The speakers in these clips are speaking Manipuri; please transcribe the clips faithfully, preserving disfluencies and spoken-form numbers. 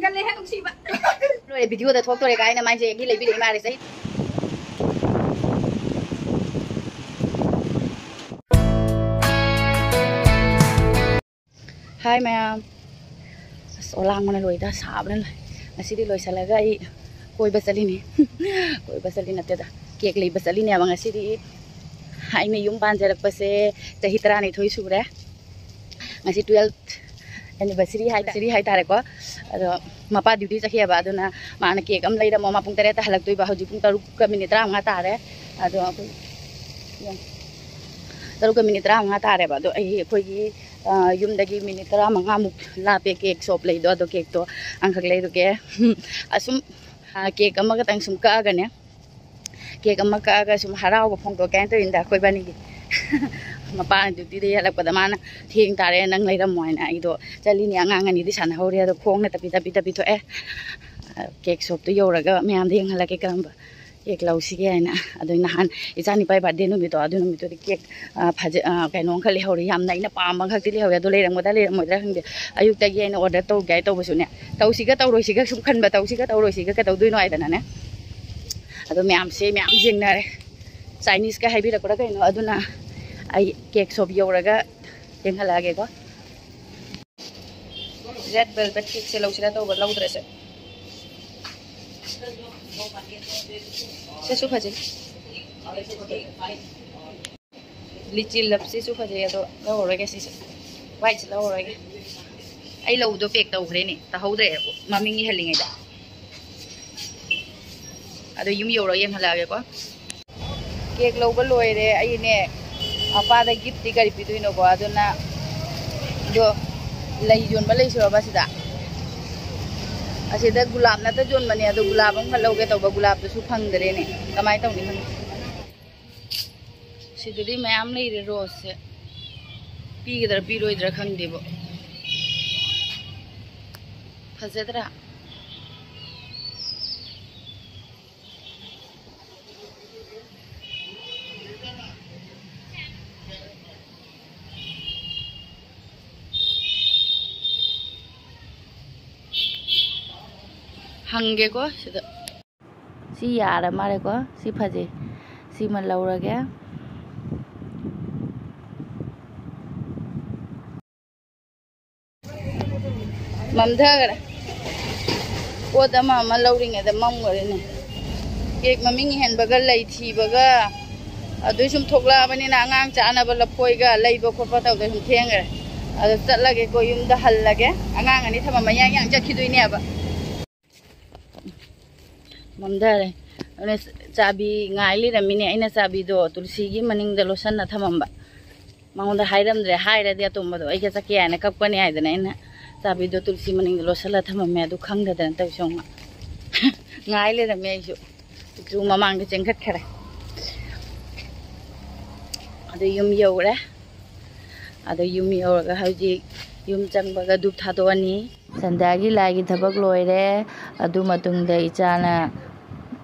ꯀꯜꯂꯦꯍꯦ ꯅꯨꯡꯁꯤꯕ꯫ ꯂꯣꯏꯔꯦ, ꯚꯤꯗꯤꯑꯣꯗ ꯊꯣꯛꯇꯣꯔꯦ ꯀꯥꯏꯅ ꯃꯥꯏꯁꯦ ꯑꯩꯒꯤ ꯂꯩꯕꯤꯔꯛꯏ ꯃꯥꯜꯂꯦ ꯆꯍꯤ꯫ ꯍꯥꯏ ꯃꯌꯥꯝ꯫ ꯑꯁ, ꯑꯣꯂꯥꯡꯕꯅ ꯂꯣꯏꯗ, ꯁꯥꯕꯅ ꯂꯣꯏ꯫ ꯉꯁꯤꯗꯤ ꯂꯣꯏꯁꯤꯜꯂꯒ ꯑꯩ ꯀꯣꯏꯕ ꯆꯠꯂꯤꯅꯤ꯫ ꯀꯣꯏꯕ ꯆꯠꯂꯤ ꯅꯠꯇꯦꯗ, ꯀꯦꯛ ꯂꯩꯕ ꯆꯠꯂꯤꯅꯦꯕ ꯉꯁꯤꯗꯤ꯫ ꯑꯩꯅ ꯌꯨꯝ ꯄꯥꯟꯖꯔꯛꯄꯁꯦ ꯆꯍꯤ ꯇꯔꯥꯅꯤꯊꯣꯏ ꯁꯨꯔꯦ꯫ ꯉꯁꯤ twelfth anniversary ꯍꯥꯏ-, anniversary ꯍꯥꯏꯇꯥꯔꯦꯀꯣ꯫ ꯑꯗꯣ ꯃꯄꯥ duty ꯆꯠꯈꯤꯑꯕ, ꯑꯗꯨꯅ ꯃꯥꯅ ꯀꯦꯛ ꯑꯃ ꯂꯩꯔꯝꯃꯣ, ꯃꯥ ꯄꯨꯡ ꯇꯔꯦꯠꯇ ꯍꯜꯂꯛꯇꯣꯏꯕ, ꯍꯧꯖꯤꯛ ꯄꯨꯡ ꯇꯔꯨꯛꯀ ꯃꯤꯅꯤꯠ ꯇꯔꯥꯃꯉꯥ ꯇꯥꯔꯦ꯫ ꯑꯗꯣ ꯑꯩꯈꯣꯏ ꯇꯔꯨꯛꯀ ꯃꯤꯅꯤꯠ ꯇꯔꯥꯃꯉꯥ ꯇꯥꯔꯦꯕ꯫ ꯑꯗꯣ ꯑꯩ ꯑꯩꯈꯣꯏꯒꯤ, ꯑ, ꯌꯨꯝꯗꯒꯤ ꯃꯤꯅꯤꯠ ꯇꯔꯥꯃꯉꯥꯃꯨꯛ ꯂꯥꯞꯄꯦ ꯀꯦꯛ ꯁꯣꯞ ꯂꯩꯗꯣ꯫ ꯑꯗꯣ ꯀꯦꯛꯇꯣ ꯑꯃꯈꯛ ꯂꯩꯔꯨꯒꯦ꯫ ꯑꯁꯨꯝ, ꯑ, ꯀꯦꯛ ꯑꯃꯈꯛꯇꯪ ꯁꯨꯝ ꯀꯛꯑꯒꯅꯦ, ꯀꯦꯛ ꯑꯃ ꯀꯛꯑꯒ ꯁꯨꯝ ꯍꯔꯥꯎꯕ ꯐꯣꯡꯗꯣꯛꯀꯦ ꯍꯥꯏꯅ ꯇꯧꯔꯤꯅꯤꯗ ꯑꯩꯈꯣꯏ ꯏꯕꯥꯅꯤꯒꯤ꯫ ꯃꯄꯥꯅ dutyꯗꯒꯤ ꯍꯜꯂꯛꯄꯗ ꯃꯥꯅ "ꯊꯦꯡ ꯇꯥꯔꯦ, ꯅꯪ ꯂꯩꯔꯝꯃꯣ" ꯍꯥꯏꯅ꯫ ꯑꯩꯗꯣ ꯆꯠꯂꯤꯅꯤ, ꯑꯉꯥꯡ ꯑꯅꯤꯗꯤ ꯁꯥꯟꯅꯍꯧꯔꯤ, ꯑꯗꯣ ꯈꯣꯡꯅ ꯇꯞꯄꯤ ꯇꯞꯄꯤ ꯇꯞꯄꯤ ꯊꯣꯛꯑꯦ꯫ ꯀꯦꯛ ꯁꯣꯞꯇꯣ ꯌꯧꯔꯒ ꯃꯌꯥꯝꯗ ꯌꯦꯡꯍꯜꯂꯛꯀꯦ ꯀꯔꯝꯕ ꯀꯦꯛ ꯂꯧꯁꯤꯒꯦ ꯍꯥꯏꯅ꯫ ꯑꯗꯣ ꯅꯍꯥꯟ ꯏꯆꯥꯅꯨꯄꯥꯒꯤ birthday ꯅꯨꯃꯤꯠꯇꯣ, ꯑꯗꯨ ꯅꯨꯃꯤꯠꯇꯨꯗꯤ ꯀꯦꯛ, ꯑ, ꯐꯖ-, ꯑ, ꯀꯩꯅꯣꯝꯈꯛ ꯂꯩꯍꯧꯔꯤ, ꯌꯥꯝꯅ ꯑꯩꯅ ꯄꯥꯝꯕ ꯈꯛꯇꯤ ꯂꯩꯍꯧꯔꯤ꯫ ꯑꯗꯣ ꯂꯩꯔꯝꯒꯗ꯭ꯔꯥ ꯂꯩꯔꯝꯃꯣꯏꯗ꯭ꯔꯥ ꯈꯪꯗꯦ꯫ ꯑꯌꯨꯛꯇꯒꯤ ꯑꯩꯅ order ꯇꯧꯒꯦ ꯍꯥꯏ ꯇꯧꯕꯁꯨꯅꯦ, ꯇꯧꯁꯤꯒ ꯇꯧꯔꯣꯏꯁꯤꯒ ꯁꯨꯝ ꯈꯟꯕ, ꯇꯧꯁꯤꯒ ꯇꯧꯔꯣꯏꯁꯤꯒ ꯀꯩꯗꯧꯗꯣꯏꯅꯣ ꯍꯥꯏꯗꯅꯅꯦ꯫ ꯑꯗꯣ ꯃꯌꯥꯝꯁꯦ ꯃꯌꯥꯝ ꯌꯦꯡꯅꯔꯦ꯫ Chineseeꯀ ꯍꯥꯏꯕꯤꯔꯛꯄ꯭ꯔꯥ ꯀꯩꯅꯣ, ꯑꯗꯨꯅ ꯑꯩ ꯀꯦꯛ ꯁꯣꯞ ꯌꯧꯔꯒ ꯌꯦꯡꯍꯜꯂꯛꯑꯒꯦꯀꯣ꯫ Red velvet cakeꯁꯦ ꯂꯧꯁꯤꯔꯥ ꯇꯧꯕ, ꯂꯧꯗ꯭ꯔꯁꯦ꯫ ꯁꯤꯁꯨ ꯐꯖꯩ꯫ Lychee loveꯁꯤꯁꯨ ꯐꯖꯩ, ꯑꯗꯣ ꯂꯧꯔꯔꯣꯏꯒꯦ ꯁꯤꯁꯦ꯫ Whiteꯁꯦ ꯂꯧꯔꯔꯣꯏꯒꯦ꯫ ꯑꯩ ꯂꯧꯕꯗꯣ pack ꯇꯧꯈ꯭ꯔꯦꯅꯦ, ꯇꯥꯍꯧꯗ꯭ꯔꯦ ꯃꯃꯤꯡ ꯏꯍꯜꯂꯤꯉꯩꯗ꯫ ꯑꯗꯣ ꯌꯨꯝ ꯌꯧꯔꯒ ꯌꯦꯡꯍꯜꯂꯛꯑꯒꯦꯀꯣ꯫ ꯀꯦꯛ ꯂꯧꯕ ꯂꯣꯏꯔꯦ꯫ ꯑꯩꯅꯦ, ꯃꯄꯥꯗ giftꯇꯤ ꯀꯔꯤ ꯄꯤꯗꯣꯏꯅꯣꯀꯣ? ꯑꯗꯨꯅ, ꯑꯗꯣ ꯂꯩ ꯌꯣꯟꯕ ꯂꯩꯁꯨꯔꯕ ꯁꯤꯗ? ꯑꯁꯤꯗ ꯒꯨꯂꯥꯞ ꯅꯠꯇ ꯌꯣꯟꯕꯅꯦ, ꯑꯗꯣ ꯒꯨꯂꯥꯞ ꯑꯃꯈꯛ ꯂꯧꯒꯦ ꯇꯧꯕ, ꯒꯨꯂꯥꯞꯇꯨꯁꯨ ꯐꯪꯗ꯭ꯔꯦꯅꯦ꯫ ꯀꯃꯥꯏꯅ ꯇꯧꯅꯤ ꯈꯪꯗꯦ꯫ ꯁꯤꯗꯗꯤ ꯃꯌꯥꯝ ꯂꯩꯔꯦ roseꯁꯦ꯫ ꯄꯤꯒꯗ꯭ꯔꯥ ꯄꯤꯔꯣꯏꯗ꯭ꯔꯥ ꯈꯪꯗꯦꯕꯣ꯫ ꯐꯖꯗ꯭ꯔꯥ? ꯍꯪꯒꯦꯀꯣ ꯁꯤꯗ꯫ ꯁꯤ ꯌꯥꯔ ꯃꯥꯜꯂꯦꯀꯣ꯫ ꯁꯤ ꯐꯖꯩ꯫ ꯁꯤꯃ ꯂꯧꯔꯒꯦ꯫ ꯃꯝꯊꯈ꯭ꯔꯦ꯫ ꯄꯣꯠ ꯑꯃ ꯑꯃ ꯂꯧꯔꯤꯉꯩꯗ ꯃꯝꯈ꯭ꯔꯦꯅꯦ꯫ ꯀꯦꯛ ꯃꯃꯤꯡ ꯍꯦꯟꯕꯒ ꯂꯩ ꯊꯤꯕꯒ ꯑꯗꯨꯏ ꯁꯨꯝ ꯊꯣꯛꯂꯛꯑꯕꯅꯤꯅ ꯑꯉꯥꯡ ꯆꯥꯅꯕ ꯂꯐꯣꯏꯒ ꯂꯩꯕ ꯈꯣꯠꯄ ꯇꯧꯗ ꯁꯨꯝ ꯊꯦꯡꯈ꯭ꯔꯦ꯫ ꯑꯗꯣ ꯆꯠꯂꯒꯦꯀꯣ, ꯌꯨꯝꯗ ꯍꯜꯂꯒꯦ꯫ ꯑꯉꯥꯡ ꯑꯅꯤ ꯊꯝꯃꯝꯕ ꯌꯥꯡ ꯌꯥꯡ ꯆꯠꯈꯤꯗꯣꯏꯅꯦꯕ꯫ ꯃꯝꯊꯔꯦ꯫ ꯑꯗꯨꯅ ꯆꯥꯕꯤ ꯉꯥꯏ ꯂꯩꯔꯝꯃꯤꯅꯦ꯫ ꯑꯩꯅ ꯆꯥꯕꯤꯗꯣ ꯇꯨꯜꯁꯤꯒꯤ ꯃꯅꯤꯡꯗ ꯂꯣꯠꯁꯟꯅ ꯊꯝꯃꯝꯕ꯫ ꯃꯉꯣꯟꯗ ꯍꯥꯏꯔꯝꯗ꯭ꯔꯦ, ꯍꯥꯏꯔꯗꯤ ꯑꯇꯣꯝꯕꯗꯣ ꯑꯩꯒ ꯆꯠꯀꯦ ꯍꯥꯏꯅ ꯀꯞꯀꯅꯤ ꯍꯥꯏꯗꯅ ꯑꯩꯅ ꯆꯥꯕꯤꯗꯣ ꯇꯨꯜꯁꯤ ꯃꯅꯤꯡꯗ ꯂꯣꯠꯁꯜꯂ ꯊꯝꯃꯝꯃꯦ꯫ ꯑꯗꯨ ꯈꯪꯗꯗꯅ ꯇꯧꯁꯦ ꯌꯦꯡꯉꯣ꯫ ꯉꯥꯏ ꯂꯩꯔꯝꯃꯦ ꯑꯩꯁꯨ꯫ ꯄꯤꯛꯇ꯭ꯔꯨ ꯃꯃꯥꯡꯗ ꯆꯦꯟꯈꯠꯈꯔꯦ꯫ ꯑꯗꯨ ꯌꯨꯝ ꯌꯧꯔꯦ꯫ ꯑꯗꯨ ꯌꯨꯝ ꯌꯧꯔꯒ ꯍꯧꯖꯤꯛ ꯌꯨꯝ ꯆꯪꯕꯒ ꯙꯨꯞ ꯊꯥꯗꯣꯛꯑꯅꯤ꯫ ꯁꯟꯗ꯭ꯌꯥꯒꯤ ꯂꯥꯏꯒꯤ ꯊꯕꯛ ꯂꯣꯏꯔꯦ꯫ ꯑꯗꯨ ꯃꯇꯨꯡꯗ ꯏꯆꯥꯅ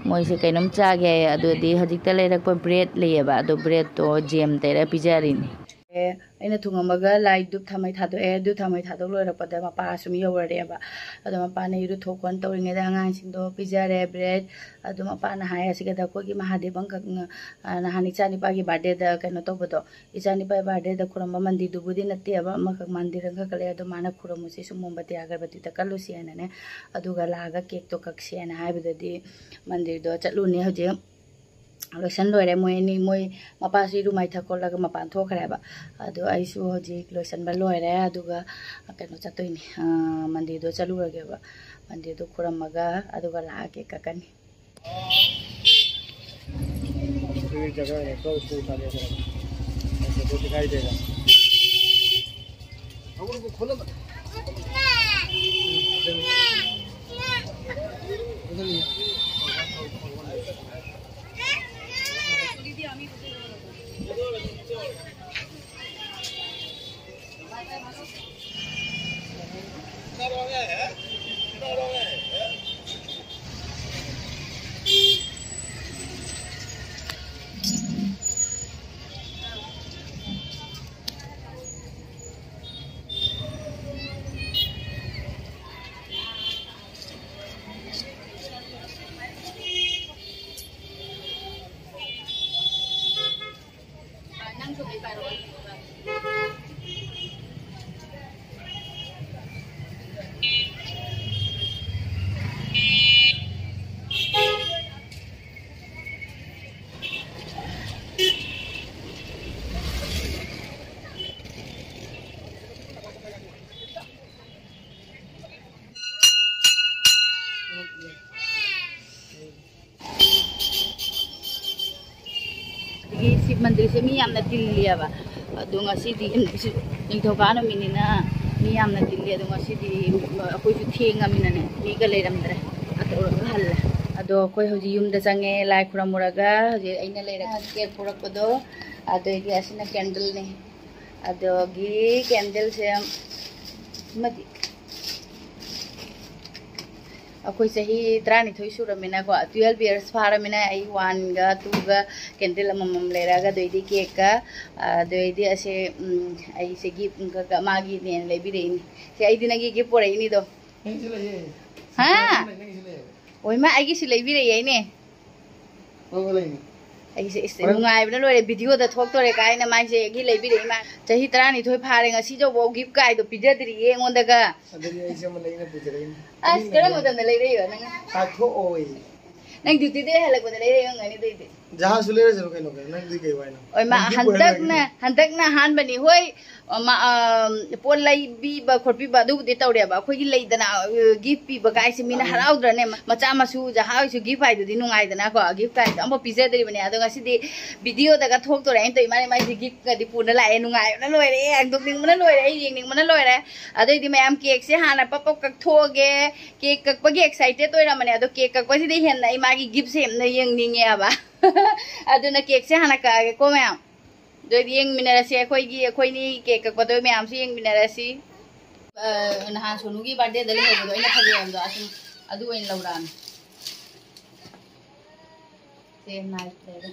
ꯃꯣꯏꯁꯦ ꯀꯩꯅꯣꯝ ꯆꯥꯒꯦ ꯍꯥꯏꯌꯦ꯫ ꯑꯗꯨꯗꯤ ꯍꯧꯖꯤꯛꯇ ꯂꯩꯔꯛꯄ ꯕ꯭ꯔꯦꯗ ꯂꯩꯌꯦꯕ, ꯑꯗꯨ ꯕ꯭ꯔꯦꯗꯇꯣ ꯖꯦꯝ ꯇꯩꯔ ꯄꯤꯖꯔꯤꯅꯤ꯫ ꯑꯦ, ꯑꯩꯅ ꯊꯣꯡꯉꯝꯃꯒ ꯂꯥꯏ ꯙꯨꯞ ꯊꯥꯃꯩ ꯊꯥꯗꯣꯛꯑꯦ꯫ ꯙꯨꯞ ꯊꯥꯃꯩ ꯊꯥꯗꯣꯛ ꯂꯣꯏꯔꯛꯄꯗ ꯃꯄꯥ ꯁꯨꯝ ꯌꯧꯔꯛꯑꯦꯕ꯫ ꯑꯗꯣ ꯃꯄꯥꯅ ꯏꯔꯨꯊꯣꯛ ꯈꯣꯠ ꯇꯧꯔꯤꯉꯩꯗ ꯑꯉꯥꯡꯁꯤꯡꯗꯣ ꯄꯤꯖꯔꯦ ꯕ꯭ꯔꯦꯗ꯫ ꯑꯗꯣ ꯃꯄꯥꯅ ꯍꯥꯏ, "ꯑꯁꯤꯒꯗ ꯑꯩꯈꯣꯏꯒꯤ ꯃꯍꯥꯗꯦꯕ ꯑꯃꯈꯛ ꯉ-, ꯑ, ꯅꯍꯥꯟ ꯏꯆꯥ ꯅꯤꯄꯥꯒꯤ ꯕꯥꯔꯗꯦꯗ ꯀꯩꯅꯣ ꯇꯧꯕꯗꯣ, ꯏꯆꯥ ꯅꯤꯄꯥꯒꯤ ꯕꯥꯔꯗꯦꯗ ꯈꯨꯔꯨꯝꯕ ꯃꯟꯗꯤꯔꯗꯨꯕꯨꯗꯤ ꯅꯠꯇꯦꯕ, ꯑꯃꯈꯛ ꯃꯟꯗꯤꯔ ꯑꯃꯈꯛ ꯂꯩ꯫ ꯑꯗꯣ ꯃꯥꯅ ꯈꯨꯔꯨꯝꯃꯨꯁꯤ ꯁꯨꯝ ꯃꯣꯝꯕꯇꯤ ꯑꯒꯔꯕꯇꯤꯗ ꯀꯠꯂꯨꯁꯤ ꯍꯥꯏꯅꯅꯦ꯫ ꯑꯗꯨꯒ ꯂꯥꯛꯑꯒ ꯀꯦꯛꯇꯣ ꯀꯛꯁꯤ ꯍꯥꯏꯅ ꯍꯥꯏꯕꯗꯗꯤ ꯃꯟꯗꯤꯔꯗꯣ ꯆꯠꯂꯨꯅꯤ ꯍꯧꯖꯤꯛ꯫ ꯂꯣꯏꯁꯟ ꯂꯣꯏꯔꯦ꯫ ꯃꯣꯏ ꯑꯅꯤ, ꯃꯣꯏ ꯃꯄꯥꯁꯨ ꯏꯔꯨ ꯃꯥꯏꯊ ꯈꯣꯠꯂꯒ ꯃꯄꯥꯟ ꯊꯣꯛꯈ꯭ꯔꯦꯕ꯫ ꯑꯗꯣ ꯑꯩꯁꯨ ꯍꯧꯖꯤꯛ ꯂꯣꯏꯁꯟꯕ ꯂꯣꯏꯔꯦ꯫ ꯑꯗꯨꯒ ꯀꯩꯅꯣ ꯆꯠꯇꯣꯏꯅꯤ, ꯑ, ꯃꯟꯗꯤꯔꯗꯣ ꯆꯠꯂꯨꯔꯒꯦꯕ꯫ ꯃꯟꯗꯤꯔꯗꯣ ꯈꯨꯔꯝꯃꯒ ꯑꯗꯨꯒ ꯂꯥꯛꯑꯒꯦ, ꯀꯛꯀꯅꯤ꯫ ꯁꯤꯕ ꯃꯟꯗꯤꯔꯁꯦ ꯃꯤ ꯌꯥꯝꯅ ꯇꯤꯜꯂꯤꯑꯕ꯫ ꯑꯗꯣ ꯉꯁꯤꯗꯤ ꯅꯤꯡꯊꯧꯀꯥ ꯅꯨꯃꯤꯠꯅꯤꯅ ꯃꯤ ꯌꯥꯝꯅ ꯇꯤꯜꯂꯤ꯫ ꯑꯗꯣ ꯉꯁꯤꯗꯤ ꯑꯩꯈꯣꯏꯁꯨ ꯊꯦꯡꯉꯃꯤꯅꯅꯦ, ꯃꯤꯒ ꯂꯩꯔꯝꯗ꯭ꯔꯦ꯫ ꯑꯗꯨ ꯎꯔꯒ ꯍꯜꯂꯦ꯫ ꯑꯗꯣ ꯑꯩꯈꯣꯏ ꯍꯧꯖꯤꯛ ꯌꯨꯝꯗ ꯆꯪꯉꯦ, ꯂꯥꯏ ꯈꯨꯔꯝꯃꯨꯔꯒ꯫ ꯍꯧꯖꯤꯛ ꯑꯩꯅ ꯂꯩꯔꯛꯄ ꯀꯦꯛ ꯄꯨꯔꯛꯄꯗꯣ, ꯑꯗꯒꯤ ꯑꯁꯤꯅ ꯀꯦꯟꯗꯜꯅꯦ꯫ ꯑꯗꯒꯤ ꯀꯦꯟꯗꯜꯁꯦ ꯑꯃꯗꯤ ꯑꯩꯈꯣꯏ ꯆꯍꯤ ꯇꯔꯥꯅꯤꯊꯣꯏ ꯁꯨꯔꯝꯃꯤꯅꯀꯣ, twelve years ꯐꯥꯔꯃꯤꯅ ꯑꯩ one ꯒ two ꯒ candle ꯑꯃꯃꯝ ꯂꯩꯔꯛꯑꯒ, ꯑꯗꯩꯗꯤ cake ꯀ, ꯑꯗꯩꯗꯤ ꯑꯁꯦ, ꯎꯝ, ꯑꯩꯁꯦ gift ꯀ-, ꯀ-, ꯃꯥꯒꯤꯅꯦꯅ ꯂꯩꯕꯤꯔꯛꯏꯅꯤ꯫ ꯁꯦ, ꯑꯩꯗꯤ ꯅꯪꯒꯤ gift ꯄꯨꯔꯛꯏꯅꯤꯗꯣ꯫ ꯅꯪꯒꯤꯁꯨ ꯂꯩꯌꯦ꯫ ꯍꯥ? ꯅꯪꯒꯤꯁꯨ ꯂꯩꯌꯦ꯫ ꯑꯣꯏꯃꯥ, ꯑꯩꯒꯤꯁꯨ ꯂꯩꯕꯤꯔꯛꯏ ꯍꯥꯏꯅꯦ꯫ ꯂꯧꯕ ꯂꯩꯅꯤ꯫ ꯑꯩꯁꯦ, ꯏꯁ, ꯍꯣꯔꯦꯟ ꯅꯨꯡꯉꯥꯏꯕꯅ ꯂꯣꯏꯔꯦ꯫ Video ꯗ ꯊꯣꯛꯇꯣꯔꯦ ꯀꯥꯏꯅ ꯃꯥꯏꯁꯦ ꯑꯩꯒꯤ ꯂꯩꯕꯤꯔꯛꯏ ꯃꯥ꯫ ꯆꯍꯤ ꯇꯔꯥꯅꯤꯊꯣꯏ ꯐꯥꯔꯦ, ꯉꯁꯤ ꯐꯥꯎꯕ gift ꯀꯥꯏꯗꯣ ꯄꯤꯖꯗ꯭ꯔꯤꯌꯦ ꯑꯩꯉꯣꯟꯗꯒ꯫ ꯑꯗꯨꯗꯤ ꯑꯩꯁꯦ ꯑꯃ ꯂꯩꯅ ꯄꯨꯖꯔꯛꯏꯅꯤ꯫ ꯑꯁ, ꯀꯔꯝꯕ ꯃꯇꯝꯗ ꯂꯩꯔꯛꯏꯕ ꯅꯪ? ꯇꯥꯊꯣꯛꯑꯣꯏ꯫ ꯅꯪ duty ꯗꯩ ꯍꯜꯂꯛꯄꯗ ꯂꯩꯔꯛꯏ ꯑꯣꯏꯔꯝꯒꯅꯤ ꯑꯗꯨꯏꯗꯤ꯫ ꯖꯍꯥꯖꯁꯨ ꯂꯩꯔꯁꯤꯔꯣ ꯀꯩꯅꯣ, ꯀꯩꯅꯣ? ꯅꯪꯗꯤ ꯀꯩ ꯋꯥꯏꯅꯣ? ꯍꯣꯏ, ꯃꯥ ꯅꯪ gift ꯑꯣꯏꯔꯣ ꯍꯟꯗꯛꯅ, ꯍꯥꯏꯔꯣ꯫ ꯍꯟꯗꯛꯅ ꯑꯍꯥꯟꯕꯅꯤ꯫ ꯍꯣꯏ, ꯑ, ꯃꯥ, ꯑ, ꯄꯣꯠ ꯂꯩꯕꯤꯕ ꯈꯣꯠꯄꯤꯕ ꯑꯗꯨꯕꯨꯗꯤ ꯇꯧꯔꯦꯕ꯫ ꯑꯩꯈꯣꯏꯒꯤ ꯂꯩꯗꯅ, ꯑ, gift ꯄꯤꯕ ꯀꯥꯏꯁꯦ ꯃꯤꯅ ꯃꯥꯅꯤ꯫ ꯍꯔꯥꯎꯗ꯭ꯔꯅꯦ? ꯃꯆꯥ ꯃꯁꯨ ꯖꯍꯥ ꯍꯣꯏꯁꯨ gift ꯍꯥꯏꯗꯨꯗꯤ ꯅꯨꯡꯉꯥꯏꯗꯅꯀꯣ꯫ Gift ꯀꯥꯏꯗꯣ ꯑꯝꯐꯥꯎ ꯄꯤꯖꯗ꯭ꯔꯤꯕꯅꯦ꯫ ꯑꯗꯣ ꯉꯁꯤꯗꯤ video ꯗꯒ ꯊꯣꯛꯇꯣꯔꯦ꯫ ꯑꯩꯅ ꯇꯧ ꯏꯃꯥꯅ ꯃꯥꯏꯁꯦ gift ꯀꯗꯤ ꯄꯨꯅ ꯂꯥꯛꯑꯦ꯫ ꯅꯨꯡꯉꯥꯏꯕꯅ ꯂꯣꯏꯔꯦ꯫ ꯍꯥꯡꯗꯣꯛꯅꯤꯡꯕꯅ ꯂꯣꯏꯔꯦ꯫ ꯑꯩ ꯌꯦꯡꯅꯤꯡꯕꯅ ꯂꯣꯏꯔꯦ꯫ ꯑꯗꯨꯏꯗꯤ ꯃꯌꯥꯝ cake ꯁꯦ ꯍꯥꯟꯅ ꯄꯞ ꯄꯞ ꯀꯛꯊꯣꯛꯑꯒꯦ꯫ Cake ꯀꯛꯄꯒꯤ excited ꯑꯣꯏꯔꯝꯕꯅꯦ꯫ ꯑꯗꯣ cake ꯀꯛꯄꯁꯤꯗꯤ ꯍꯦꯟꯅ ꯑꯩ ꯃꯥꯒꯤ gift ꯁꯦ ꯑꯝꯇ ꯌꯦꯡꯅꯤꯡꯉꯦꯕ꯫ ꯑꯗꯨꯅ cake ꯁꯦ ꯍꯥꯟꯅ ꯀꯛꯑꯒꯦꯀꯣ ꯃꯌꯥꯝ꯫ ꯑꯗꯨ ꯑꯣꯏꯗꯤ ꯌꯦꯡꯃꯤꯟꯅꯔꯁꯤ, ꯑꯩꯈꯣꯏꯒꯤ, ꯑꯩꯈꯣꯏꯅꯤ cake ꯀꯛꯄꯗꯣ ꯃꯌꯥꯝꯁꯨ ꯌꯦꯡꯃꯤꯟꯅꯔꯁꯤ꯫ ꯑ, ꯅꯍꯥꯟ ꯁꯣꯅꯨꯒꯤ birthday ꯗ ꯂꯩꯍꯧꯕꯗꯣ ꯑꯩꯅ ꯐꯖꯩ ꯍꯥꯏꯕꯗꯣ, ꯑꯁꯨꯝ ꯑꯗꯨ ꯑꯣꯏꯅ ꯂꯧꯔꯛꯑꯅꯤ꯫ ꯁꯦ, nice ꯂꯩꯔꯦ꯫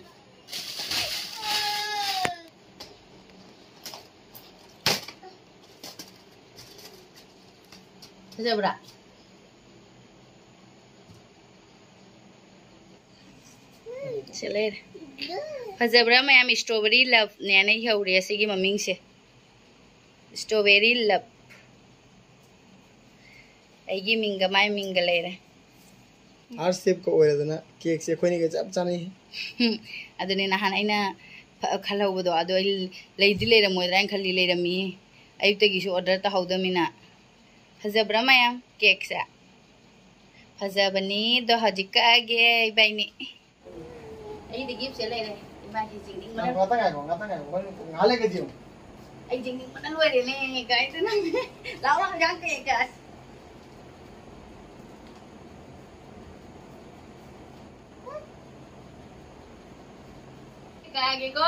ꯐꯖꯕ꯭ꯔꯥ? ꯁꯤ ꯂꯩꯔꯦ꯫ ꯐꯖꯕ꯭ꯔꯥ ꯃꯌꯥꯝ? Strawberry Love ꯅꯦꯅ ꯏꯍꯧꯔꯦ ꯑꯁꯤꯒꯤ ꯃꯃꯤꯡꯁꯦ꯫ Strawberry Love꯫ ꯑꯩꯒꯤ ꯃꯤꯡꯒ ꯃꯥꯏ ꯃꯤꯡꯒ ꯂꯩꯔꯦ꯫ Heart shape ꯀ ꯑꯣꯏꯔꯗꯅ cake ꯁꯦ ꯑꯩꯈꯣꯏꯅꯤꯒ ꯆꯞ ꯆꯥꯅꯩ꯫ ꯑꯗꯨꯅꯦ ꯅꯍꯥꯟ ꯑꯩꯅ ꯐ-, ꯈꯜꯍꯧꯕꯗꯣ, ꯑꯗꯣ ꯑꯩ ꯂꯩꯗꯤ ꯂꯩꯔꯝꯃꯣꯏꯗ꯭ꯔꯥ ꯍꯥꯏꯅ ꯈꯜꯂꯤ, ꯂꯩꯔꯝꯃꯤ꯫ ꯑꯌꯨꯛꯇꯒꯤꯁꯨ order ꯇꯧꯍꯧꯗꯃꯤꯅ꯫ ꯐꯖꯕ꯭ꯔꯥ ꯃꯌꯥꯝ cake ꯁꯦ? ꯐꯖꯕꯅꯤ꯫ ꯑꯗꯣ ꯍꯧꯖꯤꯛ ꯀꯛꯑꯒꯦ ꯏꯕꯥꯏꯅꯤ꯫ ꯑꯩꯗꯤ gift ꯁꯦ ꯂꯩꯔꯦ꯫ ꯃꯥꯒꯤ ꯌꯦꯡꯅꯤꯡꯕꯅ ꯉꯥꯛꯇꯪ ꯉꯥꯏꯈꯣ, ꯉꯥꯛꯇꯪ ꯉꯥꯏꯈꯣ, ꯍꯣꯔꯦꯟ ꯉꯥꯏꯍꯥꯛ ꯂꯩꯔꯒꯗꯤ ꯌꯦꯡꯉꯨ꯫ ꯑꯩ ꯌꯦꯡꯅꯤꯡꯕꯅ ꯂꯣꯏꯔꯦꯅꯦ ꯀꯥꯏꯗꯅ꯫ ꯂꯥꯎ ꯂꯥꯎ ꯌꯥꯝ ꯀꯩ ꯀꯥꯏ꯫ ꯀꯥꯒꯦꯀꯣ꯫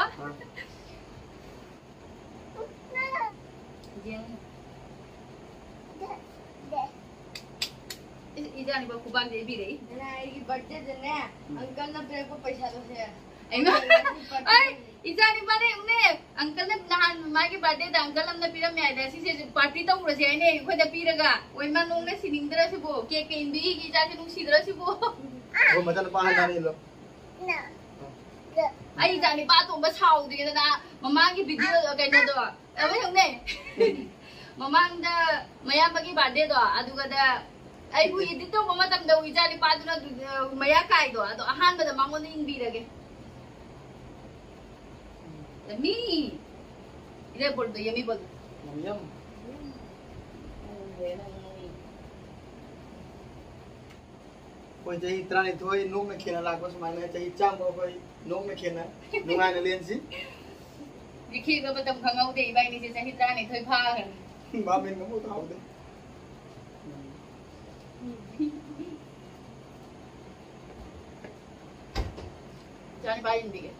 ꯌꯦꯡꯉꯨ꯫ ꯏꯁ, ꯏꯆꯥꯅꯤꯕ ꯈꯨꯕꯥꯛꯁꯦ ꯏꯕꯤꯔꯛꯏ꯫ ꯅꯅꯥ ꯑꯩꯒꯤ ꯕꯥꯔꯗꯦꯗꯅꯦ, ꯎꯝ꯫ ꯑꯪꯀꯜꯅ ꯄꯤꯔꯛꯄ ꯄꯩꯁꯥꯗꯣ ꯁꯦ꯫ ꯑꯩꯃ! ꯑꯩꯒꯤ ꯕꯥꯔꯗꯦ ꯑꯩ, ꯏꯆꯥꯅꯤꯕꯅꯦ, ꯌꯦꯡꯉꯨꯅꯦ꯫ ꯑꯪꯀꯜꯅ ꯅꯍꯥꯟ ꯃꯥꯒꯤ ꯕꯥꯔꯗꯦꯗ ꯑꯪꯀꯜ ꯑꯃꯅ ꯄꯤꯔꯝꯃꯦ ꯍꯥꯏꯗ, ꯁꯤꯁꯦ ꯄꯥꯔꯇꯤ ꯇꯧꯔꯁꯦ ꯍꯥꯏꯅꯦ ꯑꯩꯈꯣꯏꯗ ꯄꯤꯔꯒ꯫ ꯑꯣꯏ ꯃꯥ ꯅꯣꯡꯅ ꯁꯤꯅꯤꯡꯗ꯭ꯔꯁꯤꯕꯨ, ꯀꯦꯛ ꯀꯦꯛ ꯏꯟꯕꯤꯒꯤ ꯏꯆꯥꯁꯦ ꯅꯨꯡꯁꯤꯗ꯭ꯔꯁꯤꯕꯨ꯫ ꯑꯩꯈꯣꯏ ꯃꯆꯥꯅꯨꯄꯥ ꯍꯥꯏꯇꯥꯔꯦ, ꯏꯜꯂꯣ꯫ ꯑꯩ ꯏꯆꯥ ꯅꯤꯄꯥ ꯑꯇꯣꯝꯕ ꯁꯥꯎꯗ꯭ꯔꯤꯗꯅ ꯃꯃꯥꯡꯒꯤ ꯚꯤꯗꯤꯑꯣ ꯀꯩꯅꯣꯗꯣ ꯑꯃ ꯌꯦꯡꯅꯦ꯫ ꯃꯃꯥꯡꯗ ꯃꯌꯥꯝꯕꯒꯤ ꯕꯥꯔꯗꯦꯗꯣ ꯑꯗꯨꯒꯗ ꯑꯩꯕꯨ ꯏꯗꯤꯠ ꯇꯧꯕ ꯃꯇꯝꯗ ꯏꯆꯥ ꯅꯤꯄꯥꯗꯨꯅ ꯑꯗꯨꯗ ꯃꯌꯥ ꯀꯥꯏꯗꯣ ꯑꯗꯣ ꯑꯍꯥꯟꯕꯗ ꯃꯉꯣꯟꯗ ꯏꯟꯕꯤꯔꯒꯦ꯫ ꯌꯝꯃꯤ꯫ ꯏꯔꯦ ꯕꯣꯜꯗꯣ ꯌꯝꯃꯤ ꯕꯣꯜꯗꯣ꯫ ꯌꯝ ꯌꯝ꯫ ꯑꯩꯈꯣꯏ ꯆꯍꯤ ꯇꯔꯥꯅꯤꯊꯣꯏ ꯅꯣꯛꯅ ꯈꯦꯅ ꯂꯥꯛꯄ ꯁꯨꯃꯥꯏꯅ ꯆꯍꯤ ꯆꯥꯝꯃ ꯑꯩꯈꯣꯏ ꯅꯣꯛꯅ ꯈꯦꯅ ꯅꯨꯡꯉꯥꯏꯅ ꯂꯦꯟꯁꯤ꯫ ꯂꯤꯈꯤꯕ ꯃꯇꯝ ꯈꯪꯍꯧꯗꯦ ꯏꯕꯥꯏꯅꯤꯁꯦ ꯆꯍꯤ ꯇꯔꯥꯅꯤꯊꯣꯏ ꯐꯥꯈ꯭ꯔꯦ꯫ ꯃꯥꯃꯦꯟ ꯑꯃꯨꯛ ꯊꯥꯍꯧꯗꯦ꯫ ꯏꯆꯥꯅꯤꯄꯥ ꯌꯦꯡꯕꯤꯒꯦ꯫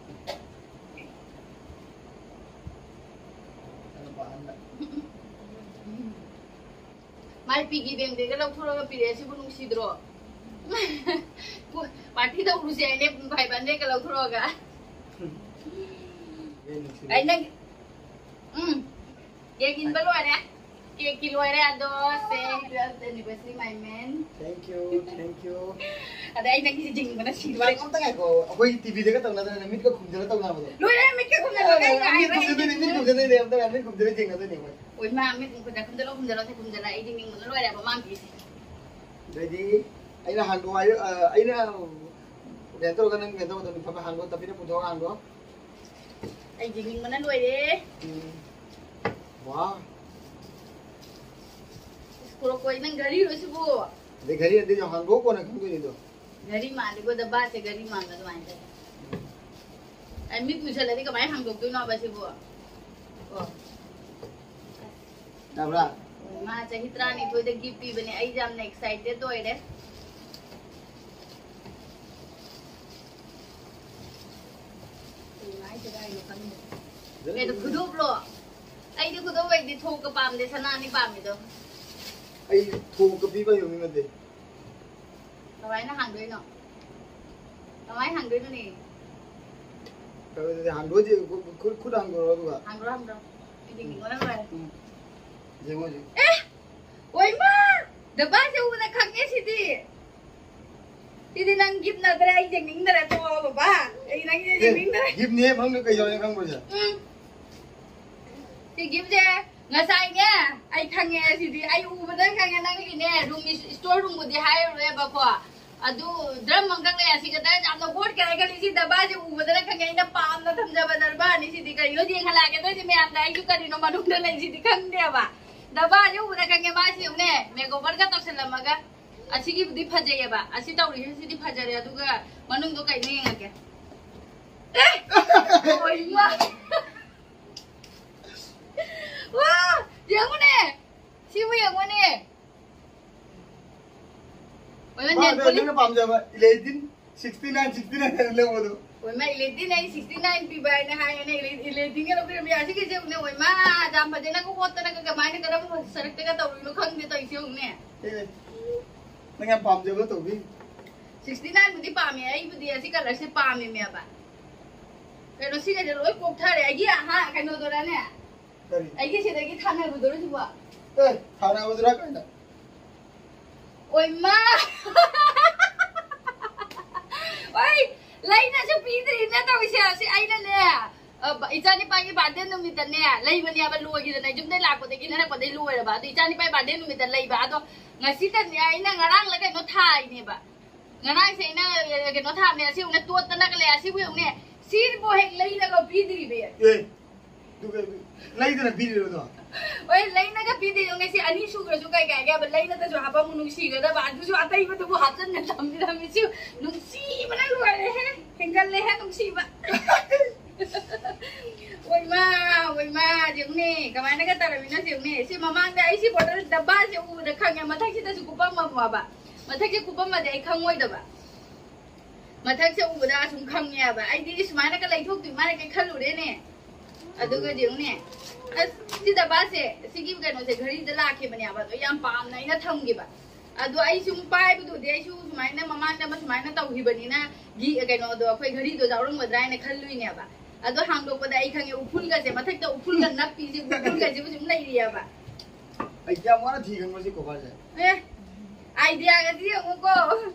ꯃꯥꯏ ꯄꯤꯒꯤ ꯕꯦꯡꯗꯩꯒ ꯂꯧꯊꯣꯔꯒ ꯄꯤꯔꯛꯑꯦ, ꯁꯤꯕꯨ ꯅꯨꯡꯁꯤꯗ꯭ꯔꯣ? ꯄꯥꯔꯇꯤ ꯇꯧꯔꯨꯁꯦ ꯍꯥꯏꯅꯦ, ꯐꯥꯏꯚ ꯍꯟꯗ꯭ꯔꯦꯗꯀ ꯂꯧꯊꯣꯔꯛꯑꯒ꯫ ꯑꯩ ꯅꯪ, ꯎꯝ, ꯀꯦꯛ ꯏꯟꯕ ꯂꯣꯏꯔꯦ꯫ ꯀꯦꯛꯀꯤ ꯂꯣꯏꯔꯦ ꯑꯗꯣ꯫ ꯁꯦ, twelfth anniversary, my man. Thank you, thank you. ꯑꯗ ꯑꯩ ꯅꯪꯒꯤꯁꯦ ꯌꯦꯡꯅꯤꯡꯕꯅ ꯁꯤꯗꯣꯔꯦ꯫ ꯉꯥꯏꯈꯣ, ꯑꯝꯇ ꯉꯥꯏꯈꯣ꯫ ꯑꯩꯈꯣꯏ ꯇꯤꯚꯤꯗꯒ ꯇꯧꯅꯗꯅ ꯃꯤꯠꯀ ꯈꯨꯝꯖꯤꯜꯂ ꯇꯧꯅꯕꯗꯣ꯫ ꯂꯣꯏꯔꯦ, ꯃꯤꯠꯀ ꯈꯨꯝꯖꯤꯜꯂꯒ ꯑꯩ ꯃꯤꯠ ꯉꯥꯏꯔꯦ꯫ ꯈꯨꯝꯖꯤꯟꯗꯣꯏꯅꯦ, ꯃꯤꯠ ꯈꯨꯝꯖꯤꯟꯗꯣꯏꯅꯦ, ꯑꯝꯇ ꯃꯤꯠ ꯈꯨꯝꯖꯤꯜꯂ ꯌꯦꯡꯅꯗꯣꯏꯅꯦ ꯑꯩꯈꯣꯏ꯫ ꯑꯣꯏ ꯃꯥ, ꯃꯤꯠ ꯈꯨꯝꯖꯤꯜꯂꯣ, ꯈꯨꯝꯖꯤꯜꯂꯣ, ꯁꯦ ꯈꯨꯝꯖꯤꯜꯂ꯫ ꯑꯩꯗꯤ ꯌꯦꯡꯅꯤꯡꯕꯅ ꯂꯣꯏꯔꯦꯕ ꯃꯥ ꯄꯤꯁꯦ꯫ ꯑꯗꯩꯗꯤ ꯑꯩꯅ ꯍꯥꯡꯗꯣꯛ ꯍꯥꯏ-, ꯑ, ꯑꯩꯅ ꯀꯩꯅꯣ ꯇꯧꯔꯒ ꯅꯪ ꯀꯩꯅꯣ ꯇꯧꯒꯗꯕꯅꯤ, ꯊꯕꯛ ꯍꯥꯡꯗꯣꯛ, ꯇꯞꯄꯤꯅ ꯄꯨꯊꯣꯛꯑꯒ ꯍꯥꯡꯗꯣꯛ꯫ ꯑꯩ ꯌꯦꯡꯅꯤꯡꯕꯅ ꯂꯣꯏꯔꯦ꯫ ꯎꯝ꯫ ꯋꯥ꯫ ꯏꯁ, ꯀꯣꯔꯣꯀꯣꯏ, ꯅꯪ ꯘꯔꯤꯔꯣ ꯁꯤꯕꯨ? ꯑꯗꯩ ꯘꯔꯤ ꯑꯗꯩ ꯍꯥꯡꯗꯣꯛ ꯀꯣꯟꯅ ꯈꯪꯗꯣꯏꯅꯤꯗꯣ꯫ ꯘꯔꯤ ꯃꯥꯜꯂꯤꯕꯣ, ꯗꯕꯥꯁꯦ ꯘꯔꯤ ꯃꯥꯟꯕ ꯑꯗꯨꯃꯥꯏꯅ ꯇꯧꯋꯦ꯫ ꯑꯩ ꯃꯤꯠ ꯎꯏꯁꯜꯂꯗꯤ ꯀꯃꯥꯏꯅ ꯍꯥꯡꯗꯣꯛꯇꯣꯏꯅꯣꯕ ꯁꯤꯕꯨ? ꯑꯣ꯫ ꯌꯥꯕ꯭ꯔꯥ? ꯃꯥ ꯆꯍꯤ ꯇꯔꯥꯅꯤꯊꯣꯏꯗ ꯒꯤꯐ ꯄꯤꯕꯅꯦ꯫ ꯑꯩ ꯌꯥꯝꯅ ꯑꯦꯛꯁꯥꯏꯇꯦꯗ ꯑꯣꯏꯔꯦ꯫ ꯀꯩꯅꯣ ꯍꯥꯏꯁꯦ, ꯀꯥꯏꯅꯣ ꯈꯪꯗꯦ꯫ ꯀꯩꯅꯣ, ꯈꯨꯗꯣꯞꯂꯣ? ꯑꯩꯗꯤ ꯈꯨꯗꯣꯞ ꯑꯣꯏꯗꯤ ꯊꯣꯛꯀ ꯄꯥꯝꯗꯦ, ꯁꯅꯥꯅꯤ ꯄꯥꯝꯃꯤꯗꯣ꯫ ꯑꯩ ꯊꯣꯛꯀ ꯄꯤꯕ ꯌꯧꯅꯤꯡꯉꯗꯦ꯫ ꯀꯃꯥꯏꯅ ꯍꯥꯡꯗꯣꯏꯅꯣ? ꯀꯃꯥꯏꯅ ꯍꯥꯡꯗꯣꯏꯅꯣꯅꯦ? ꯑꯗꯨꯗꯤ ꯍꯥꯡꯗꯣꯛꯑꯗꯤ ꯈꯨꯠ, ꯈꯨꯠ ꯍꯥꯡꯗꯣꯔꯛꯑꯣ ꯑꯗꯨꯒ꯫ ꯍꯥꯡꯗꯣꯔꯣ, ꯍꯥꯡꯗꯣꯔꯣ꯫ ꯑꯩꯗꯤ ꯌꯦꯡꯅꯤꯡꯕꯅ ꯂꯣꯏꯔꯦ꯫ ꯎꯝ꯫ ꯌꯦꯡꯉꯣ, ꯌꯦꯡꯉꯣ꯫ ꯑꯦ! ꯑꯣꯏꯃꯥ! ꯗꯕꯥꯁꯦ ꯎꯕꯗ ꯈꯪꯉꯦ ꯁꯤꯗꯤ꯫ ꯁꯤꯗꯤ ꯅꯪ ꯒꯤꯐ ꯅꯠꯇ꯭ꯔꯦ, ꯑꯩ ꯌꯦꯡꯅꯤꯡꯗꯔꯦ, ꯇꯣꯛꯑꯣ ꯕꯕꯥ꯫ ꯑꯩ ꯅꯪꯁꯦ ꯑꯦ, ꯌꯦꯡꯅꯤꯡꯗꯔꯦ꯫ ꯒꯤꯐꯅꯦ ꯈꯪꯗꯦ ꯀꯩ ꯌꯥꯎꯔꯤ ꯈꯪꯕ꯭ꯔꯣ ꯁꯦ? ꯎꯝ꯫ ꯁꯤ ꯒꯤꯐꯁꯦ ꯉꯁꯥꯏꯅꯦ, ꯑꯩ ꯈꯪꯉꯦ ꯁꯤꯗꯤ꯫ ꯑꯩ ꯎꯕꯗ ꯈꯪꯉꯦ ꯅꯪꯒꯤꯅꯦ, ꯔꯨꯝ ꯏꯁ-, ꯏꯁꯇꯣꯔ ꯔꯨꯝꯕꯨꯗꯤ ꯍꯥꯏꯔꯔꯣꯏꯕꯀꯣ꯫ ꯑꯗꯨ ꯗ꯭ꯔꯝ ꯑꯃꯈꯛ ꯂꯩ, ꯑꯁꯤꯒ ꯗ꯭ꯔꯝ ꯌꯥꯝꯅ ꯍꯣꯠꯈ꯭ꯔꯦ ꯈꯜꯂꯤ꯫ ꯁꯤ ꯗꯕꯥꯁꯦ ꯎꯕꯗꯅ ꯈꯪꯉꯦ, ꯑꯩꯅ ꯄꯥꯝꯅ ꯊꯝꯖꯕ ꯗꯔꯕꯥꯔꯅꯤ ꯁꯤꯗꯤ꯫ ꯀꯔꯤꯅꯣ ꯌꯦꯡꯍꯜꯂꯛꯑꯒꯦ ꯇꯧꯔꯤꯁꯦ ꯃꯌꯥꯝꯗ, ꯑꯩꯁꯨ ꯀꯔꯤꯅꯣ ꯃꯅꯨꯡꯗ ꯂꯩꯁꯤꯗꯤ ꯈꯪꯗꯦꯕ꯫ ꯗꯕꯥꯁꯦ ꯎꯕꯗ ꯈꯪꯉꯦ, ꯃꯥꯁꯤ ꯌꯦꯡꯉꯨꯅꯦ, ꯃꯦꯀꯣꯚꯔꯒ ꯇꯧꯁꯜꯂꯝꯃꯒ꯫ ꯑꯁꯤꯒꯤꯕꯨꯗꯤ ꯐꯖꯩꯌꯦꯕ, ꯑꯁꯤ ꯇꯧꯔꯤꯁꯤꯗꯤ ꯐꯖꯔꯦ꯫ ꯑꯗꯨꯒ ꯃꯅꯨꯡꯗꯣ ꯀꯩꯅꯣ ꯌꯦꯡꯉꯒꯦ꯫ ꯑꯦ! ꯑꯣꯏꯃ! ꯋꯥ! ꯌꯦꯡꯉꯨꯅꯦ! ꯁꯤꯕꯨ ꯌꯦꯡꯉꯨꯅꯦ! ꯑꯣꯏꯃ, ꯃꯥ nail polish꯫ ꯅꯪꯅ ꯄꯥꯝꯖꯕ eleven sixty nine, sixty nine ꯍꯥꯏꯅ ꯂꯧꯕꯗꯣ꯫ ꯑꯣꯏꯃ, eleven ꯑꯩ sixty nine ꯄꯤꯕ ꯍꯥꯏꯅ ꯍꯥꯏꯌꯦꯅꯦ, eleven ꯒ ꯂꯧꯕꯤꯔꯝꯃꯦ꯫ ꯑꯁꯤꯒꯤꯁꯦ ꯌꯦꯡꯉꯨꯅꯦ, ꯑꯣꯏꯃ, ꯌꯥꯝ ꯐꯖꯅꯒ ꯍꯣꯠꯇꯅꯒ ꯀꯃꯥꯏꯅ ꯀꯔꯝꯕ ꯁꯔꯛꯇꯒ ꯇꯧꯔꯤꯅꯣ ꯈꯪꯗꯦ ꯇꯧꯔꯤꯁꯦ ꯌꯦꯡꯉꯨꯅꯦ꯫ ꯑꯦ, ꯅꯪ ꯌꯥꯝ ꯄꯥꯝꯖꯕ ꯇꯧꯕꯤ꯫ Sixty nine ꯕꯨꯗꯤ ꯄꯥꯝꯃꯦ, ꯑꯩꯕꯨꯗꯤ ꯑꯁꯤ colour ꯁꯦ ꯄꯥꯝꯃꯦꯃꯦꯕ꯫ ꯀꯩꯅꯣ, ꯁꯤꯒꯁꯦ ꯂꯣꯏ ꯀꯣꯛꯊꯔꯦ꯫ ꯑꯩꯒꯤ, ꯑꯍꯥ, ꯀꯩꯅꯣꯗꯨꯔꯅꯦ? ꯀꯔꯤ? ꯑꯩꯒꯤ ꯁꯤꯗꯒꯤ ꯊꯥꯅꯕꯗꯨꯔꯣ ꯁꯤꯕꯣ? ꯑꯦ, ꯊꯥꯅꯕꯗꯨꯔ ꯀꯩꯅꯣ? ꯑꯣꯏꯃꯥ! ꯑꯣꯏ, ꯂꯩꯅꯁꯨ ꯄꯤꯗ꯭ꯔꯤꯅ ꯇꯧꯔꯤꯁꯦ꯫ ꯑꯁꯤ ꯑꯩꯅꯅꯦ, ꯑ, ꯕ-, ꯏꯆꯥꯅꯤꯄꯥꯒꯤ birthday ꯅꯨꯃꯤꯠꯇꯅꯦ, ꯂꯩꯕꯅꯦꯕ ꯂꯣꯏꯈꯤꯗꯅ, ꯌꯨꯝꯗꯩ ꯂꯥꯛꯄꯗꯒꯤ, ꯂꯩꯔꯛꯄꯗꯩ ꯂꯣꯏꯔꯕ꯫ ꯑꯗꯣ ꯏꯆꯥꯅꯤꯄꯥꯒꯤ birthday ꯅꯨꯃꯤꯠꯇ ꯂꯩꯕ꯫ ꯑꯗꯣ ꯉꯁꯤꯗꯅꯦ, ꯑꯩꯅ ꯉꯔꯥꯡꯂ ꯀꯩꯅꯣ ꯊꯥꯏꯅꯦꯕ꯫ ꯉꯔꯥꯡꯁꯦ ꯑꯩꯅ, ꯑ, ꯀꯩꯅꯣ ꯊꯥꯕꯅꯦ, ꯑꯁꯤ ꯌꯦꯡꯉꯨꯅꯦ, ꯇꯣꯠꯇꯅꯒ ꯂꯩ, ꯑꯁꯤꯕꯨ ꯌꯦꯡꯉꯨꯅꯦ, ꯁꯤꯕꯨ ꯍꯦꯛ ꯂꯩꯔꯒ ꯄꯤꯗ꯭ꯔꯤꯕ꯫ ꯑꯦ, ꯑꯗꯨꯒ ꯂꯩꯗꯅ ꯄꯤꯔꯤꯔꯣꯗꯣ? ꯍꯣꯏ, ꯂꯩꯅꯒ ꯄꯤꯗꯦ꯫ ꯌꯦꯡꯉꯨꯅꯦ, ꯁꯤ ꯑꯅꯤ ꯁꯨꯈ꯭ꯔꯁꯨ ꯀꯩ ꯀꯥꯏꯒꯦ ꯍꯥꯏꯕ? ꯂꯩꯅꯗꯁꯨ ꯍꯥꯞꯄꯝꯃꯨ, ꯅꯨꯡꯁꯤꯒꯗꯕ꯫ ꯑꯗꯨꯁꯨ ꯑꯇꯩꯕꯗꯨꯕꯨ ꯍꯥꯞꯆꯟꯅ ꯊꯝꯕꯤꯔꯝꯃꯤꯁꯤ ꯅꯨꯡꯁꯤꯕꯅ ꯂꯣꯏꯔꯦꯍꯦ꯫ ꯍꯦꯟꯒꯠꯂꯦꯍꯦ ꯅꯨꯡꯁꯤꯕ꯫ ꯑꯣꯏꯃꯥ, ꯑꯣꯏꯃꯥ, ꯌꯦꯡꯉꯨꯅꯦ, ꯀꯃꯥꯏꯅꯒ ꯇꯧꯔꯝꯃꯤꯅꯣ ꯌꯦꯡꯉꯨꯅꯦ꯫ ꯁꯤ ꯃꯃꯥꯡꯗ ꯑꯩ ꯁꯤ ꯕꯣꯇꯜ ꯗꯕꯥꯁꯦ ꯎꯕꯗ ꯈꯪꯉꯦ, ꯃꯊꯛꯁꯤꯗꯁꯨ ꯀꯨꯞꯄꯝꯃꯝꯃꯣꯕ꯫ ꯃꯊꯛꯁꯦ ꯀꯨꯞꯄꯝꯃꯗꯤ ꯑꯩ ꯈꯪꯉꯣꯏꯗꯕ꯫ ꯃꯊꯛꯁꯦ ꯎꯕꯗ ꯑꯁꯨꯝ ꯈꯪꯉꯦꯕ꯫ ꯑꯩꯗꯤ ꯁꯨꯃꯥꯏꯅꯒ ꯂꯩꯊꯣꯛꯇꯣꯏ ꯃꯥꯅ ꯀꯩ ꯈꯜꯂꯨꯔꯦꯅꯦ꯫ ꯑꯗꯨꯒ ꯌꯦꯡꯉꯨꯅꯦ꯫ ꯑꯁ, ꯁꯤ ꯗꯕꯥꯁꯦ, ꯁꯤꯒꯤ ꯀꯩꯅꯣꯁꯦ ꯘꯔꯤꯗ ꯂꯥꯛꯈꯤꯕꯅꯦꯕ꯫ ꯑꯗꯣ ꯌꯥꯝ ꯄꯥꯝꯅ ꯑꯩꯅ ꯊꯝꯈꯤꯕ꯫ ꯑꯗꯣ ꯑꯩ ꯁꯨꯝ ꯄꯥꯏꯕꯗꯨꯗꯤ ꯑꯩꯁꯨ ꯁꯨꯃꯥꯏꯅ ꯃꯃꯥꯡꯗ ꯑꯃ ꯁꯨꯃꯥꯏꯅ ꯇꯧꯈꯤꯕꯅꯤꯅ ꯘꯤ-, ꯀꯩꯅꯣꯗꯣ ꯑꯩꯈꯣꯏ ꯘꯔꯤꯗꯣ ꯌꯥꯎꯔꯝꯒꯗ꯭ꯔꯥ ꯍꯥꯏꯅ ꯈꯜꯂꯨꯏꯅꯦꯕ꯫ ꯑꯗꯣ ꯍꯥꯡꯗꯣꯛꯄꯗ ꯑꯩ ꯈꯪꯉꯦ, ꯎꯐꯨꯜꯒꯁꯦ ꯃꯊꯛꯇ ꯎꯐꯨꯜꯒ ꯅꯞꯄꯤꯁꯦ, ꯎꯐꯨꯜꯒꯁꯤꯕꯨ ꯁꯨꯝ ꯂꯩꯔꯤꯑꯕ꯫ ꯑꯩ ꯀꯌꯥꯝ ꯋꯥꯅ ꯊꯤ ꯈꯪꯕ꯭ꯔꯣ ꯁꯤ ꯀꯣꯚꯔꯁꯦ? ꯑꯦ, ꯑꯥꯏꯗꯤꯌꯥꯒꯗꯤ ꯌꯦꯡꯉꯨꯀꯣ꯫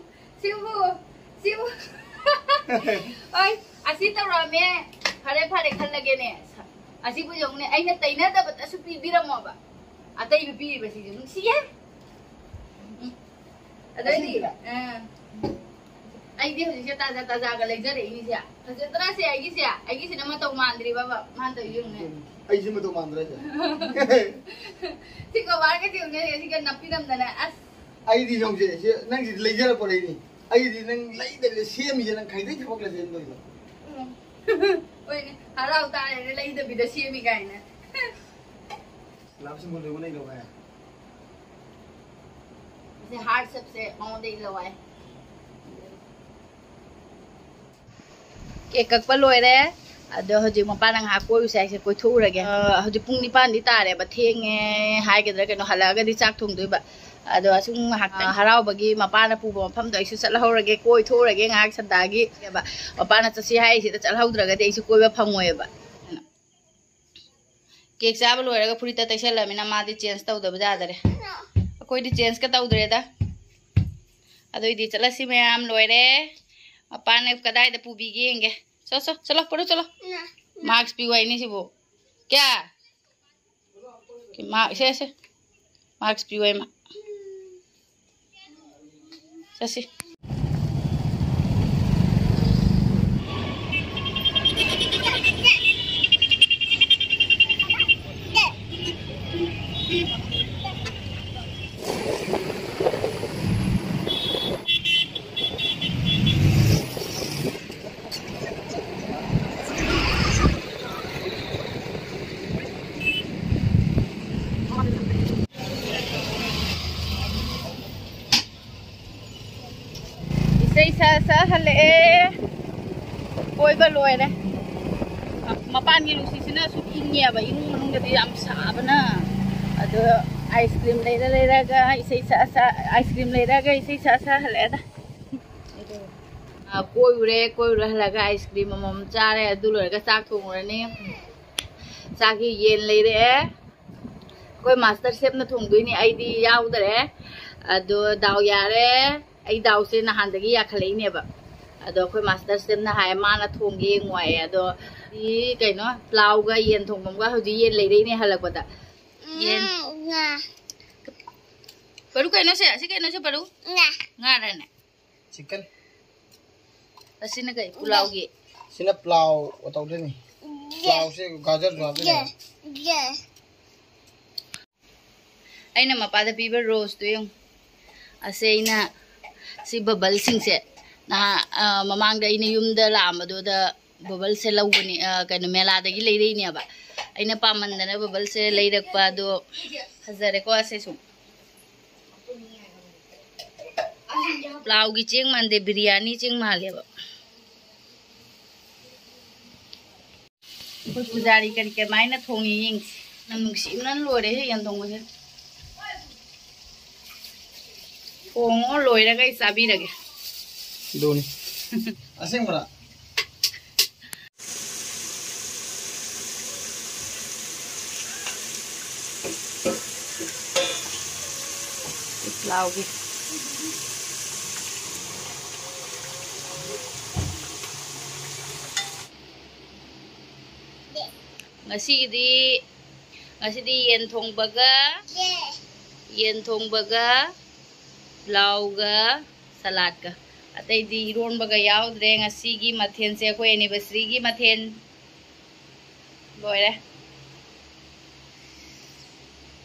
ꯁꯤꯕꯨ, ꯁꯤꯕꯨ꯫ ꯍꯣꯏ, ꯑꯁꯤ ꯇꯧꯔꯛꯑꯝꯃꯦ꯫ ꯐꯔꯦ, ꯐꯔꯦ, ꯈꯜꯂꯒꯦꯅꯦ꯫ ꯑꯁꯤꯕꯨ ꯌꯦꯡꯉꯨꯅꯦ, ꯑꯩꯅ ꯇꯩꯅꯗꯕꯗꯁꯨ ꯄꯤꯕꯤꯔꯝꯃꯣꯕ꯫ ꯑꯇꯩꯕ ꯄꯤꯔꯤꯕꯁꯤꯁꯨ ꯅꯨꯡꯁꯤꯌꯦ꯫ ꯎꯝ꯫ ꯑꯗꯩꯗꯤ, ꯑꯁꯤꯁꯤꯔꯥ? ꯑꯥ꯫ ꯑꯩꯗꯤ ꯍꯧꯖꯤꯛꯁꯦ ꯇꯥꯖꯥ ꯇꯥꯖꯥꯒ ꯂꯩꯖꯔꯛꯏꯅꯤꯁꯦ꯫ ꯐꯖꯗ꯭ꯔꯥꯁꯦ ꯑꯩꯒꯤꯁꯦ? ꯑꯩꯒꯤꯁꯤꯅ ꯃꯇꯧ ꯃꯥꯟꯗ꯭ꯔꯤꯕꯕ? ꯃꯥꯅ ꯇꯧꯔꯤꯁꯦ ꯌꯦꯡꯉꯨꯅꯦ꯫ ꯑꯩꯁꯦ ꯃꯇꯧ ꯃꯥꯟꯗ꯭ꯔꯥ ꯍꯥꯏꯁꯦ? ꯁꯤ ꯀꯣꯕꯥꯔꯒ ꯌꯦꯡꯉꯨꯅꯦ, ꯁꯤꯒ ꯅꯞꯄꯤꯔꯝꯗꯅ꯫ ꯑꯁ꯫ ꯑꯩꯗꯤ ꯌꯦꯡꯉꯨꯁꯦ, ꯁꯤ ꯅꯪꯁꯤꯗꯤ ꯂꯩꯖꯔꯛꯄꯅꯦ ꯑꯩꯗꯤ꯫ ꯑꯩꯗꯤ ꯅꯪ ꯂꯩꯗꯕꯤꯗ ꯁꯦꯝꯃꯤꯁꯦ, ꯅꯪ ꯈꯥꯏꯗꯩ ꯊꯕꯛ ꯂꯩꯖꯩ ꯇꯧꯔꯤꯗꯣ꯫ ꯎꯝ꯫ ꯍꯣꯏꯅꯦ, ꯍꯔꯥꯎ ꯇꯥꯔꯦꯅꯦ, ꯂꯩꯗꯕꯤꯗ ꯁꯦꯝꯃꯤ ꯀꯥꯏꯅ꯫ Love symbol ꯗꯨꯕꯨ ꯅꯪ ꯂꯧ ꯍꯥꯏ? ꯁꯤ heart shape ꯁꯦ ꯃꯉꯣꯟꯗꯒꯤ ꯂꯧ ꯍꯥꯏ꯫ ꯀꯦꯛ ꯀꯛꯄ ꯂꯣꯏꯔꯦ꯫ ꯑꯗꯣ ꯍꯧꯖꯤꯛ ꯃꯄꯥꯅ ꯉꯥꯏꯍꯥꯛ ꯀꯣꯏꯔꯨꯁꯦ ꯍꯥꯏꯁꯦ, ꯀꯣꯏꯊꯣꯛꯎꯔꯒꯦ꯫ ꯑ, ꯍꯧꯖꯤꯛ ꯄꯨꯡ ꯅꯤꯄꯥꯟꯗꯤ ꯇꯥꯔꯦꯕ, ꯊꯦꯡꯉꯦ ꯍꯥꯏꯒꯗ꯭ꯔꯥ ꯀꯩꯅꯣ, ꯍꯜꯂꯛꯑꯒꯗꯤ ꯆꯥꯛ ꯊꯣꯡꯗꯣꯏꯕ꯫ ꯑꯗꯣ ꯑꯁꯨꯝ ꯉꯥꯏꯍꯥꯛꯇꯪ ꯍꯔꯥꯎꯕꯒꯤ ꯃꯄꯥꯅ ꯄꯨꯕ ꯃꯐꯝꯗꯣ ꯑꯩꯁꯨ ꯆꯠꯍꯧꯔꯒꯦ, ꯀꯣꯏꯊꯣꯛꯎꯔꯒꯦ ꯉꯥꯏꯍꯥꯛ ꯁꯟꯗꯥꯒꯤ꯫ ꯃꯄꯥꯅ ꯆꯠꯁꯤ ꯍꯥꯏꯔꯤꯁꯤꯗ ꯆꯠꯍꯧꯗ꯭ꯔꯒꯗꯤ ꯑꯩꯁꯨ ꯀꯣꯏꯕ ꯐꯪꯉꯣꯏꯕ꯫ ꯀꯦꯛ ꯆꯥꯕ ꯂꯣꯏꯔꯒ ꯐꯨꯔꯤꯠꯇ ꯇꯩꯁꯜꯂꯃꯤꯅ ꯃꯥꯗꯤ change ꯇꯧꯗꯕ ꯌꯥꯗꯔꯦ꯫ ꯑꯩꯈꯣꯏꯗꯤ change ꯀ ꯇꯧꯗ꯭ꯔꯦꯗ꯫ ꯑꯗꯨꯏꯗꯤ ꯆꯠꯂꯁꯤ ꯃꯌꯥꯝ, ꯂꯣꯏꯔꯦ꯫ ꯃꯄꯥꯟꯅ ꯀꯗꯥꯏꯗ ꯄꯨꯕꯤꯒꯦ ꯌꯦꯡꯒꯦ꯫ ꯆꯣ, ꯆꯣ, ꯆꯠꯂꯣ, ꯄꯨꯔꯣ, ꯆꯠꯂꯣ꯫ Mask ꯄꯤꯌꯨ ꯍꯥꯏꯅꯤ ꯁꯤꯕꯨ꯫ ꯀꯌꯥ? ꯃꯥ, ꯁꯦ, ꯁꯦ꯫ Mask ꯄꯤꯌꯨ ꯍꯥꯏ ꯃꯥ꯫ ꯆꯠꯁꯤ꯫ ꯏꯁꯩ ꯁꯛ ꯁꯛ ꯍꯜꯂꯛꯑꯦ꯫ ꯀꯣꯏꯕ ꯂꯣꯏꯔꯦ꯫ ꯃꯄꯥꯟꯒꯤ ꯅꯨꯡꯁꯤꯠꯁꯤꯅ ꯁꯨꯝ ꯏꯪꯉꯦꯕ, ꯏꯃꯨꯡ ꯃꯅꯨꯡꯗꯗꯤ ꯌꯥꯝ ꯁꯥꯕꯅ꯫ ꯑꯗꯣ ꯑꯥꯏꯁ ꯀ꯭ꯔꯤꯝ ꯂꯩꯔ ꯂꯩꯔꯒ ꯏꯁꯩ ꯁꯛ ꯁꯛ, ꯑꯥꯏꯁ ꯀ꯭ꯔꯤꯝ ꯂꯩꯔꯒ ꯏꯁꯩ ꯁꯛ ꯁꯛ ꯍꯜꯂꯛꯑꯦꯗ꯫ ꯑ, ꯀꯣꯏꯔꯨꯔꯦ, ꯀꯣꯏꯔꯨꯔ ꯍꯜꯂꯒ ꯑꯥꯏꯁ ꯀ꯭ꯔꯤꯝ ꯑꯃꯃꯝ ꯆꯥꯔꯦ꯫ ꯑꯗꯨ ꯂꯣꯏꯔꯒ ꯆꯥꯛ ꯊꯣꯡꯉꯨꯔꯅꯤ꯫ ꯆꯥꯛꯀꯤ ꯌꯦꯟ ꯂꯩꯔꯛꯑꯦ꯫ ꯑꯩꯈꯣꯏ ꯃꯥꯁꯇꯔ ꯁꯦꯞꯅ ꯊꯣꯡꯗꯣꯏꯅꯤ, ꯑꯩꯗꯤ ꯌꯥꯎꯗꯔꯦ꯫ ꯑꯗꯣ ꯗꯥꯎ ꯌꯥꯔꯦ, ꯑꯩ ꯗꯥꯎꯁꯦ ꯅꯍꯥꯟꯗꯒꯤ ꯌꯥꯈꯠꯂꯛꯏꯅꯦꯕ꯫ ꯑꯗꯣ ꯑꯩꯈꯣꯏ ꯃꯥꯁꯇꯔ ꯁꯦꯞꯅ ꯍꯥꯏ, ꯃꯥꯅ ꯊꯣꯡꯒꯦ ꯌꯦꯡꯉꯣ ꯍꯥꯏꯌꯦ꯫ ꯑꯗꯣ ꯁꯤ ꯀꯩꯅꯣ, ꯄ꯭ꯂꯥꯎꯒ ꯌꯦꯟ ꯊꯣꯡꯕ ꯑꯃꯒ ꯍꯧꯖꯤꯛ ꯌꯦꯟ ꯂꯩꯔꯛꯏꯅꯦ ꯍꯜꯂꯛꯄꯗ꯫ ꯌꯦꯟ꯫ ꯉꯥ꯫ ꯄꯔꯨ ꯀꯩꯅꯣꯁꯦ? ꯑꯁꯤ ꯀꯩꯅꯣꯁꯦ ꯄꯔꯨ? ꯉꯥ꯫ ꯉꯥꯔꯅꯦ? ꯆꯤꯛꯀꯟ꯫ ꯑꯁꯤꯅ ꯀꯩ? ꯄꯨꯂꯥꯎꯒꯤ? ꯁꯤꯅ ꯄ꯭ꯂꯥꯎ ꯇꯧꯗꯣꯏꯅꯤ꯫ ꯄ꯭ꯂꯥꯎꯁꯦ ꯒꯥꯖꯔꯁꯨ ꯍꯥꯞꯇꯣꯏꯅꯦ꯫ ꯑꯩꯅ ꯃꯄꯥꯗ ꯄꯤꯕ ꯔꯣꯁꯇꯣ ꯌꯦꯡꯉꯨ꯫ ꯑꯁꯤ ꯑꯩꯅ, ꯁꯤ ꯕꯕꯜꯁꯤꯡꯁꯦ ꯅꯍꯥꯟ, ꯑ, ꯃꯃꯥꯡꯗ ꯑꯩꯅ ꯌꯨꯝꯗ ꯂꯥꯛꯑꯝꯕꯗꯨꯗ ꯕꯕꯜꯁꯦ ꯂꯧꯕꯅꯤ, ꯑ, ꯀꯩꯅꯣ, ꯃꯦꯂꯥꯗꯒꯤ ꯂꯩꯔꯛꯏꯅꯦꯕ꯫ ꯑꯩꯅ ꯄꯥꯝꯃꯟꯗꯅ ꯕꯕꯜꯁꯦ ꯂꯩꯔꯛꯄ꯫ ꯑꯗꯣ ꯐꯖꯔꯦꯀꯣ ꯑꯁꯦ ꯁꯨꯝ꯫ ꯄ꯭ꯂꯥꯎꯒꯤ ꯆꯦꯡ ꯃꯥꯟꯗꯦ, ꯕꯤꯔꯌꯥꯅꯤ ꯆꯦꯡ ꯃꯥꯜꯂꯦꯕ꯫ ꯑꯩꯈꯣꯏ ꯄꯨꯖꯥꯔꯤ ꯀꯔꯤ ꯀꯃꯥꯏꯅ ꯊꯣꯡꯉꯤ ꯌꯦꯡꯁꯤ꯫ ꯅꯪ ꯅꯨꯡꯁꯤꯕꯅ ꯂꯣꯏꯔꯦꯍꯦ ꯌꯦꯟ ꯊꯣꯡꯕꯁꯦ꯫ ꯊꯣꯡꯉꯣ, ꯂꯣꯏꯔꯒ ꯑꯩ ꯆꯥꯕꯤꯔꯒꯦ꯫ ꯑꯗꯨꯅꯤ꯫ ꯑꯁꯦꯡꯕꯔꯥ? ꯄ꯭ꯂꯥꯎꯒꯤ꯫ ꯉꯁꯤꯒꯤꯗꯤ, ꯉꯁꯤꯗꯤ ꯌꯦꯟ ꯊꯣꯡꯕꯒ, ꯌꯦꯟ ꯊꯣꯡꯕꯒ, ꯄ꯭ꯂꯥꯎꯒ, ꯁꯂꯥꯗꯀ꯫ ꯑꯇꯩꯗꯤ ꯏꯔꯣꯟꯕꯒ ꯌꯥꯎꯗ꯭ꯔꯦ꯫ ꯉꯁꯤꯒꯤ ꯃꯊꯦꯜꯁꯦ ꯑꯩꯈꯣꯏ anniversaryꯒꯤ ꯃꯊꯦꯜ ꯂꯣꯏꯔꯦ꯫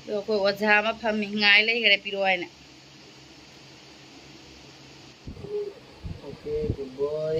ꯑꯗꯣ ꯑꯩꯈꯣꯏ ꯑꯣꯖꯥ ꯑꯃ ꯐꯝꯃꯤ, ꯉꯥꯏ ꯂꯩꯈꯔꯦ, ꯄꯤꯔꯛꯑꯣ ꯍꯥꯏꯅ꯫ Okay, good boy.